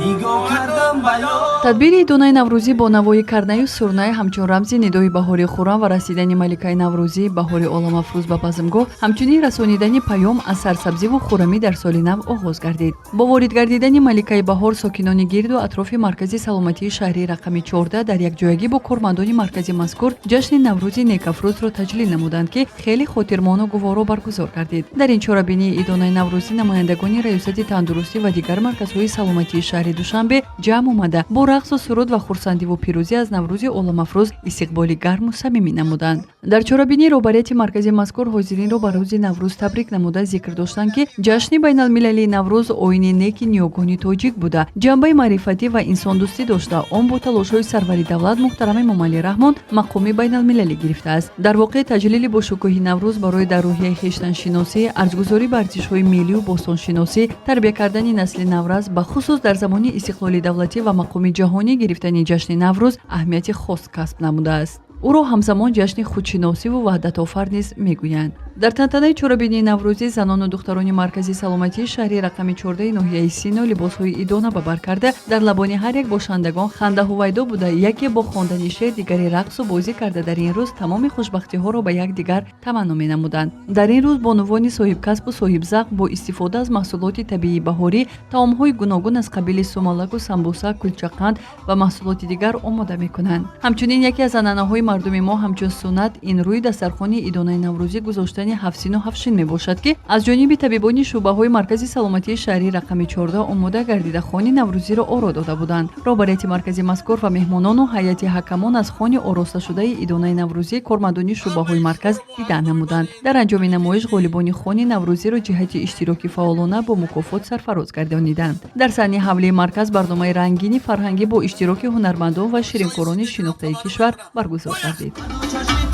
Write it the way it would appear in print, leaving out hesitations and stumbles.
Нигоҳ кардам ба ёд. Тадбири идонаи наврӯзӣ бо навои карнаю сурнай ҳамчун рамзи нидои баҳори хуррам ва расидани маликаи наврӯзӣ, баҳори оламафрӯз ба базмгоҳ, ҳамчунин расонидани паём аз сарсабзиву хуррамӣ дар соли нав оғоз гардид. Бо ворид гардидани маликаи баҳор сокинони гирду атрофи маркази саломатии шаҳрии рақами 14 дар якҷоягӣ бо кормандони маркази мазкур ҷашни Наврӯзи некафрӯзро таҷлил намуданд, ки хеле хотирмону гуворо баргузор гардид. Дар ин чорабинии идонаи наврӯзӣ намояндагони Раёсати тандурустӣ ва дигар марказҳои саломатии шаҳри Душанбе ҷамъ омада, бо рақсу суруд ва хурсандиву пирӯзӣ аз Наврӯзи оламафрӯз истиқболи гарму самимӣ намуданд. Дар чорабинӣ роҳбарияти маркази мазкур ҳозиринро ба рӯзи Наврӯз табрик намуда, зикр доштанд, ки ҷашни байналмилалии Наврӯз оини неки ниёгони тоҷик буда, ҷанбаи маърифатӣ ва инсондӯстӣ дошта, он бо талошҳои сарвари давлат муҳтарам Эмомалӣ Раҳмон мақоми байналмилалӣ гирифтааст. Дар воқеъ, таҷлили бошукӯҳи Наврӯз барои дар рӯҳияи хештаншиносӣ, арҷгузорӣ ба арзишҳои миллию бостоншиносӣ тарбия кардани насли наврас, бахусус дар замони истиқлоли давлатӣ ва мақоми ҷаҳонӣ гирифтани ҷашни Наврӯз аҳамияти хос касб намудааст. Ӯро ҳамзамон ҷашни худшиносиву ваҳдатофар низ мегӯянд. Дар тантанаи чорабинии наврӯзӣ занону духтарони маркази саломатии шаҳри рақами 14 ноҳияи Сино либосҳои идона ба бар карда, дар лабони ҳар як бошандагон ханда ҳувайдо буда, яке бо хондани шеър, дигаре рақсу бозӣ карда, дар ин рӯз тамоми хушбахтиҳоро ба якдигар таманно менамуданд. Дар ин рӯз бонувони соҳибкасбу соҳибзавқ бо истифода аз маҳсулоти табиии баҳорӣ таомҳои гуногун аз қабили сумалаку самбуса, кулчақанд ва маҳсулоти дигар омода мекунанд. Ҳамчунин яке аз анъанаҳои мардуми мо ҳамчун суннат ин рӯи дастархони идонаи наврӯзӣ гузоштани ҳафсину ҳафшин мебошад, ки аз ҷониби табибони шӯъбаҳои маркази саломатии шаҳрии рақами 14 омода гардида, хони наврӯзиро оро дода буданд. Роҳбарияти маркази мазкур ва меҳмонону ҳайати ҳакамон аз хони оросташудаи идонаи наврӯзӣ кормандони шӯъбаҳои марказ дида намуданд. Дар анҷоми намоиш ғолибони хони наврӯзиро ҷиҳати иштироки фаъолона бо мукофот сарфароз гардониданд. Дар саҳни ҳавлии марказ барномаи рангини фарҳангӣ бо иштироки ҳунармандон ва ширинкорони шинохтаи кишвар баргузор гардид. Чашми